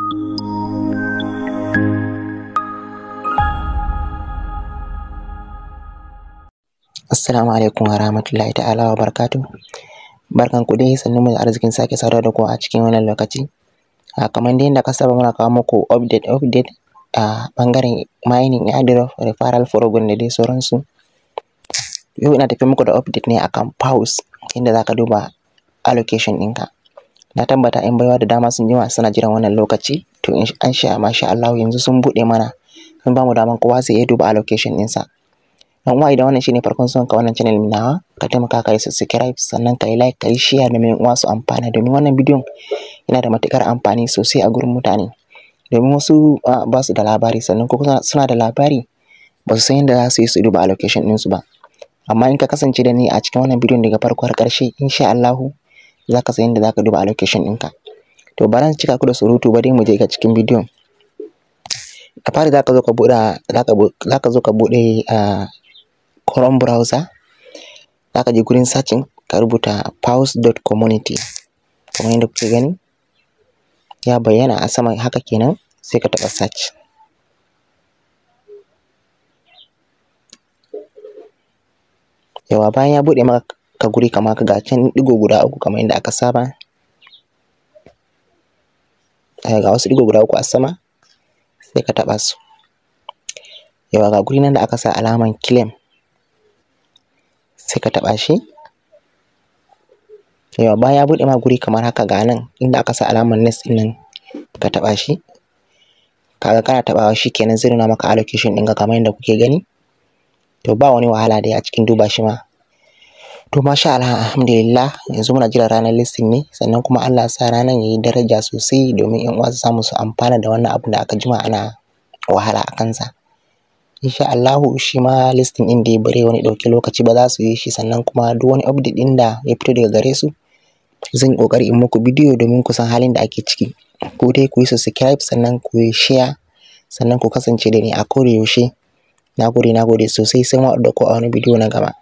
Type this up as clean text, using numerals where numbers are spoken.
Assalamu alaikum wa rahmatullahi ta'ala wa barakatuh. Barkan ku dai, sannun mu da arzikin sake saduwa da ku a cikin wannan lokaci. Kamar dai yadda aka saba, muna kawo muku update update a ɓangaren mining, airdrop, referral program da dai sauransu. Yau ina tafe muku da update ne akan PAWS, inda za ka duba allocation ɗinka. Na tabbata 'yan baiwa da dama sun jima suna jiran wannan lokaci, to an sha masha Allahu, yanzu sun buɗe mana, sun bamu daman kowa zai iya duba allocation ɗinsa. Dan uwa, idan wannan shine farkon zuwan ka wannan channel nawa, ka taimaka ka yi subscribe, sannan ka yi like, ka yi share domin 'yan uwa su amfana, domin wannan bidiyon yana da matuƙar amfani sosai a gurin mutane. Domin wasu ba su da labari, sannan ko suna da labari, ba su san yadda za su yi su duba allocation ɗinsu ba. Amma in ka kasance da ni a cikin wannan bidiyon daga farko har ƙarshe, insha Allahu za ka san yadda za ka duba allocation ɗinka. To, ba zan cika ku da surutu ba dai, mu je ga cikin bidiyon. Da fari za ka zo ka buɗe Chrome browser, za ka je gurin searching, ka rubuta paws.community kamar yadda kuke gani ya bayyana a saman haka kenan, sai ka taɓa search. Yawwa, bayan ya buɗe maka ka guri kamar haka, ga can ɗigo guda uku kamar yadda aka saba. Ga wasu ɗigo guda uku a sama, sai ka taɓa su. Yawwa, ga guri nan da aka sa alaman claim, sai ka taɓa shi. Yawwa, bayan ya buɗe ma guri kamar haka, ga nan inda aka sa alamar next ɗin nan, ka taɓa shi. Kaga kana taɓawa shi kenan, zai nuna maka allocation ɗinka kamar yadda kuke gani. To, ba wani wahala dai a cikin duba shi ma. To, masha Allah, alhamdulillah, yanzu muna jiran ranar listing ne, sannan kuma Allah ya sa ranar yayi daraja sosai domin 'yan uwa su samu su amfana da wannan abun da aka jima ana wahala a kansa. Insha Allahu shi ma listing ɗin dai bare wani ɗauki lokaci ba, za su yi shi, sannan kuma duk wani update ɗin da ya fito daga gare su, zan yi ƙoƙari in muku bidiyo domin ku san halin da ake ciki. Ku dai ku yi subscribe, sannan ku yi share, sannan ku kasance da ni a koda yaushe. Na gode, na gode sosai, sai mun haɗu da ku a wani bidiyo na gaba.